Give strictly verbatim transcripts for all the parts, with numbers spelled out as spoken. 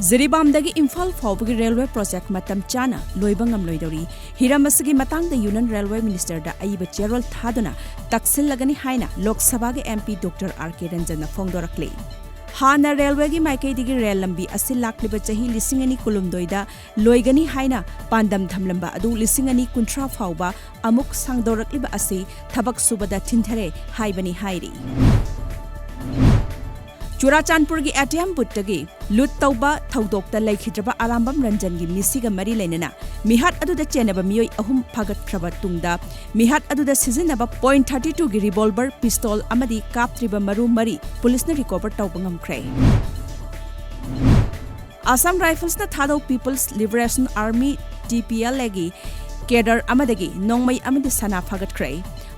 ꯖꯤꯔꯤꯕꯥꯝꯗꯒꯤ ꯏꯝꯐꯥꯜ ꯐꯥꯎꯕꯒꯤ railway project ꯃꯇꯝ ꯆꯥꯅ ꯂꯣꯏꯕ ꯉꯝꯂꯣꯏꯗꯧꯔꯤ꯫ ꯍꯤꯔꯝ ꯑꯁꯤꯒꯤ ꯃꯇꯥꯡꯗ ꯌꯨꯅꯤꯌꯟ ꯔꯦꯜꯋꯦ ꯃꯤꯅꯤꯁꯇꯔꯗ ꯑꯏꯕ ꯆꯦꯔꯣꯜ ꯊꯥꯗꯨꯅ ꯇꯛꯁꯤꯜꯂꯒꯅꯤ ꯍꯥꯏꯅ ꯂꯣꯛ ꯁꯚꯥꯒꯤ ꯑꯦꯝ ꯄꯤ ꯗꯣꯛꯇꯔ ꯑꯥꯔ ꯀꯦ ꯔꯟꯖꯟꯅ ꯐꯣꯡꯗꯣꯔꯛꯂꯤ꯫ ꯍꯥꯟꯅ ꯔꯦꯜꯋꯦꯒꯤ ꯃꯥꯏꯀꯩꯗꯒꯤ ꯔꯦꯜ ꯂꯝꯕꯤ ꯑꯁꯤ ꯂꯥꯛꯂꯤꯕ ꯆꯍꯤ ꯂꯤꯁꯤꯡ ꯑꯅꯤ ꯀꯨꯟꯍꯨꯝꯗꯣꯏꯗ ꯂꯣꯏꯒꯅꯤ ꯍꯥꯏꯅ ꯄꯥꯟꯗꯝ ꯊꯝꯂꯝꯕ ꯑꯗꯨ ꯂꯤꯁꯤꯡ ꯑꯅꯤ ꯀꯨꯟꯊ꯭ꯔꯥ ꯐꯥꯎꯕ ꯑꯃꯨꯛ ꯁꯥꯡꯗꯣꯔꯛꯂꯤꯕ ꯑꯁꯤ ꯊꯕꯛ ꯁꯨꯕꯗ ꯊꯤꯟꯊꯔꯦ ꯍꯥꯏꯕꯅꯤ ꯍꯥꯏꯔꯤ꯫ ꯆꯨꯔꯥꯆꯥꯟꯄꯨꯔꯒꯤ ꯑꯦ ꯇꯤ ꯑꯦꯝ ꯕꯨꯠꯇꯒꯤ ꯂꯨꯠ ꯇꯧꯕ ꯊꯧꯗꯣꯛꯇ ꯂꯩꯈꯤꯗ꯭ꯔꯕ ꯑꯔꯥꯝꯕꯝ ꯔꯟꯖꯟꯒꯤ ꯃꯤꯁꯤꯒ ꯃꯔꯤ ꯂꯩꯅꯅ ꯃꯤꯍꯥꯠ ꯑꯗꯨꯗ ꯆꯦꯟꯅꯕ ꯃꯤꯑꯣꯏ ꯑꯍꯨꯝ ꯐꯥꯒꯠꯈ꯭ꯔꯕ ꯇꯨꯡꯗ ꯃꯤꯍꯥꯠ ꯑꯗꯨꯗ ꯁꯤꯖꯤꯟꯅꯕ ꯄꯣꯏꯟꯠ ꯊꯥꯔꯇꯤ ꯇꯨꯒꯤ ꯔꯤꯚꯣꯜꯚꯔ, ꯄꯤꯁꯇꯣꯜ ꯑꯃꯗꯤ ꯀꯥꯞꯇ꯭ꯔꯤꯕ ꯃꯔꯨ ꯃꯔꯤ ꯄꯨꯂꯤꯁꯅ ꯔꯤꯀꯣꯚꯔ ꯇꯧꯕ ꯉꯝꯈ꯭ꯔꯦ꯫ ꯑꯁꯥꯝ ꯔꯥꯏꯐꯜꯁꯅ ꯊꯥꯗꯧ people's liberation army, T P L ꯑꯦꯒꯤ ꯀꯦꯗꯔ ꯑꯃꯗꯒꯤ ꯅꯣꯡꯃꯩ ꯑꯃꯗꯤ ꯁꯅꯥ ꯐꯥꯒꯠꯈ꯭ꯔꯦ꯫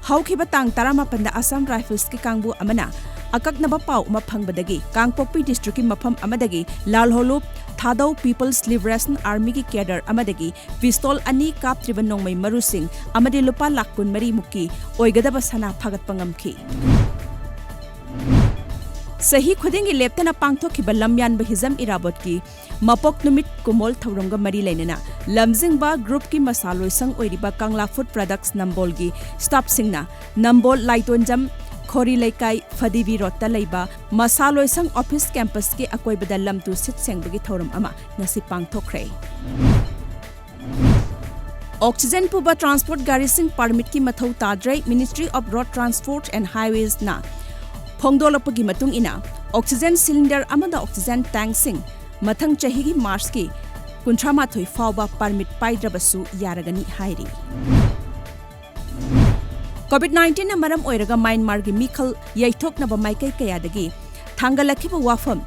ꯍꯧꯈꯤꯕ ꯇꯥꯡ ꯇꯔꯥꯃꯥꯄꯟꯗ ꯑꯁꯥꯝ ꯔꯥꯏꯐꯜꯁꯀꯤ ꯀꯥꯡꯕꯨ ꯑꯃꯅ ꯑꯀꯛꯅꯕ ꯄꯥꯎ ꯑꯃ ꯐꯪꯕꯗꯒꯤ ꯀꯥꯡꯄꯣꯛꯄꯤ ꯗꯤꯁꯇ꯭ꯔꯤꯛꯀꯤ ꯃꯐꯝ ꯑꯃꯗꯒꯤ ꯂꯥꯜꯍꯧꯂꯨꯞ ꯊꯥꯗꯧ ꯄꯤꯄꯜꯁ ꯂꯤꯕꯔꯦꯁꯟ ꯑꯥꯔꯃꯤꯒꯤ ꯀꯦꯗꯔ ꯑꯃꯗꯒꯤ ꯄꯤꯁꯇꯣꯜ ꯑꯅꯤ, ꯀꯥꯞꯇ꯭ꯔꯤꯕ ꯅꯣꯡꯃꯩ ꯃꯔꯨꯁꯤꯡ ꯑꯃꯗꯤ ꯂꯨꯄꯥ ꯂꯥꯈ ꯀꯨꯟꯃꯔꯤ ꯃꯨꯛꯀꯤ ꯑꯣꯏꯒꯗꯕ ꯁꯅꯥ ꯐꯥꯒꯠꯄ ꯉꯝꯈꯤ꯫ ꯆꯍꯤ ꯈꯨꯗꯤꯡꯒꯤ ꯂꯦꯞꯇꯅ ꯄꯥꯡꯊꯣꯛꯈꯤꯕ ꯂꯝꯌꯥꯟꯕ ꯍꯤꯖꯝ ꯏꯔꯥꯕꯣꯠꯀꯤ ꯃꯄꯣꯛ ꯅꯨꯃꯤꯠ ꯀꯨꯃꯣꯜ ꯊꯧꯔꯝꯒ ꯃꯔꯤ ꯂꯩꯅꯅ ꯂꯝꯖꯤꯡꯕ ꯒ꯭ꯔꯨꯞꯀꯤ ꯃꯁꯥ ꯂꯣꯏꯁꯪ ꯑꯣꯏꯔꯤꯕ ꯀꯪꯂꯥ ꯐꯨꯗ ꯄ꯭ꯔꯗꯛꯁ ꯅꯝꯕꯣꯜꯒꯤ ꯁ꯭ꯇꯥꯐꯁꯤꯡꯅ ꯅꯝꯕꯣꯜ ꯂꯥꯏꯇꯣꯟꯖꯝ ꯈꯣꯔꯤ ꯂꯩꯀꯥꯏ ꯐꯗꯤꯕꯤ ꯔꯣꯗꯇ ꯂꯩꯕ ꯃꯁꯥ ꯂꯣꯏꯁꯪ ꯑꯣꯐꯤꯁ ꯀꯦꯝꯄꯁꯀꯤ ꯑꯀꯣꯏꯕꯗ ꯂꯝ ꯇꯨ ꯁꯤꯠ ꯁꯦꯡꯕꯒꯤ ꯊꯧꯔꯝ ꯑꯃ ꯉꯁꯤ ꯄꯥꯡꯊꯣꯛꯈ꯭ꯔꯦ꯫ ꯑꯣꯛꯁꯤꯖꯦꯟ ꯄꯨꯕ ꯇ꯭ꯔꯥꯟꯁꯄꯣꯔꯠ ꯒꯥꯔꯤꯁꯤꯡ ꯄꯥꯔꯃꯤꯠꯀꯤ ꯃꯊꯧ ꯇꯥꯗ꯭ꯔꯦ꯫ Ministry of Road Transport and Highwaysꯅ ꯐꯣꯡꯗꯣꯛꯂꯛꯄꯒꯤ ꯃꯇꯨꯡ ꯏꯟꯅ, ꯑꯣꯛꯁꯤꯖꯦꯟ ꯁꯤꯂꯤꯟꯗꯔ ꯑꯃꯗ ꯑꯣꯛꯁꯤꯖꯦꯟ ꯇꯦꯡꯛꯁꯤꯡ ꯃꯊꯪ ꯆꯍꯤꯒꯤ ꯃꯥꯔꯆꯀꯤ ꯀꯨꯟꯊ꯭ꯔꯥ ꯃꯥꯊꯣꯏ ꯐꯥꯎꯕ ꯄꯥꯔꯃꯤꯠ ꯄꯥꯏꯗ꯭ꯔꯕꯁꯨ ꯌꯥꯔꯒꯅꯤ ꯍꯥꯏꯔꯤ꯫ COVID nineteenꯅ ꯃꯔꯝ ꯑꯣꯏꯔꯒ ꯃ꯭ꯌꯥꯟꯃꯥꯔꯒꯤ ꯃꯤꯈꯜ ꯌꯩꯊꯣꯛꯅꯕ ꯃꯥꯏꯀꯩ ꯀꯌꯥꯗꯒꯤ ꯊꯥꯡꯒꯠꯂꯛꯈꯤꯕ ꯋꯥꯐꯝ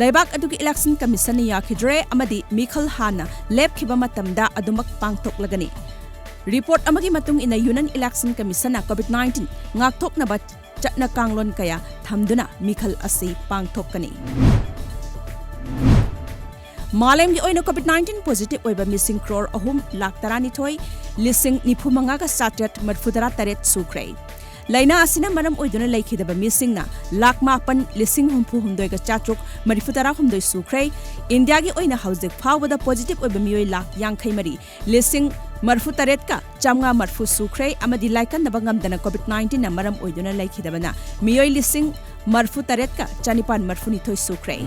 ꯂꯩꯕꯥꯛ ꯑꯗꯨꯒꯤ ꯏꯂꯦꯛꯁꯟ ꯀꯃꯤꯁꯟꯅ ꯌꯥꯈꯤꯗ꯭ꯔꯦ ꯑꯃꯗꯤ ꯃꯤꯈꯜ ꯍꯥꯟꯅ ꯂꯦꯞꯈꯤꯕ ꯃꯇꯝꯗ ꯑꯗꯨꯃꯛ ꯄꯥꯡꯊꯣꯛꯂꯒꯅꯤ꯫ ꯔꯤꯄꯣꯔꯠ ꯑꯃꯒꯤ ꯃꯇꯨꯡ ꯏꯟꯅ, ꯌꯨꯅꯤꯌꯟ ꯏꯂꯦꯛꯁꯟ ꯀꯃꯤꯁꯟꯅ COVID nineteen ꯉꯥꯛꯊꯣꯛꯅꯕ ꯆꯠꯅ ꯀꯥꯡꯂꯣꯟ ꯀꯌꯥ ꯊꯝꯗꯨꯅ ꯃꯤꯈꯜ ꯑꯁꯤ ꯄꯥꯡꯊꯣꯛꯀꯅꯤ꯫ ꯃꯥꯂꯦꯝꯒꯤ ꯑꯣꯏꯅ COVID nineteen positive ꯑꯣꯏꯕ ꯃꯤꯁꯤꯡ ꯀ꯭ꯔꯣꯔ ꯑꯍꯨꯝ ꯂꯥꯈ ꯇꯔꯥꯅꯤꯊꯣꯏ ꯂꯤꯁꯤꯡ ꯅꯤꯐꯨ ꯃꯉꯥꯒ ꯆꯥꯇ꯭ꯔꯦꯠ ꯃꯔꯤꯐꯨꯇꯔꯥ ꯇꯔꯦꯠ ꯁꯨꯈ꯭ꯔꯦ꯫ ꯂꯥꯏꯅꯥ ꯑꯁꯤꯅ ꯃꯔꯝ ꯑꯣꯏꯗꯨꯅ ꯂꯩꯈꯤꯗꯕ ꯃꯤꯁꯤꯡꯅ ꯂꯥꯈ ꯃꯥꯄꯟ ꯂꯤꯁꯤꯡ ꯍꯨꯝꯐꯨ ꯍꯨꯝꯗꯣꯏꯒ ꯆꯥꯇ꯭ꯔꯨꯛ ꯃꯔꯤꯐꯨ ꯇꯔꯥ ꯍꯨꯝꯗꯣꯏ ꯁꯨꯈ꯭ꯔꯦ꯫ ꯏꯟꯗꯤꯌꯥꯒꯤ ꯑꯣꯏꯅ ꯍꯧꯖꯤꯛ ꯐꯥꯎꯕꯗ ꯄꯣꯖꯤꯇꯤꯚ ꯑꯣꯏꯕ ꯃꯤꯑꯣꯏ ꯂꯥꯈ ꯌꯥꯡꯈꯩ ꯃꯔꯤ ꯂꯤꯁꯤꯡ ꯃꯔꯤꯐꯨ ꯇꯔꯦꯠꯀ ꯆꯥꯝꯃꯉꯥ ꯃꯔꯤꯐꯨ ꯁꯨꯈ꯭ꯔꯦ ꯑꯃꯗꯤ ꯂꯥꯏꯀꯠꯅꯕ ꯉꯝꯗꯅ ꯀꯣꯚꯤꯗ ꯅꯥꯏꯟꯇꯤꯟꯅ ꯃꯔꯝ ꯑꯣꯏꯗꯨꯅ ꯂꯩꯈꯤꯗꯕꯅ ꯃꯤꯑꯣꯏ ꯂꯤꯁꯤꯡ ꯃꯔꯤꯐꯨ ꯇꯔꯦꯠꯀ ꯆꯅꯤꯄꯥꯟ ꯃꯔꯤꯐꯨ ꯅꯤꯊꯣꯏ ꯁꯨꯈ꯭ꯔꯦ꯫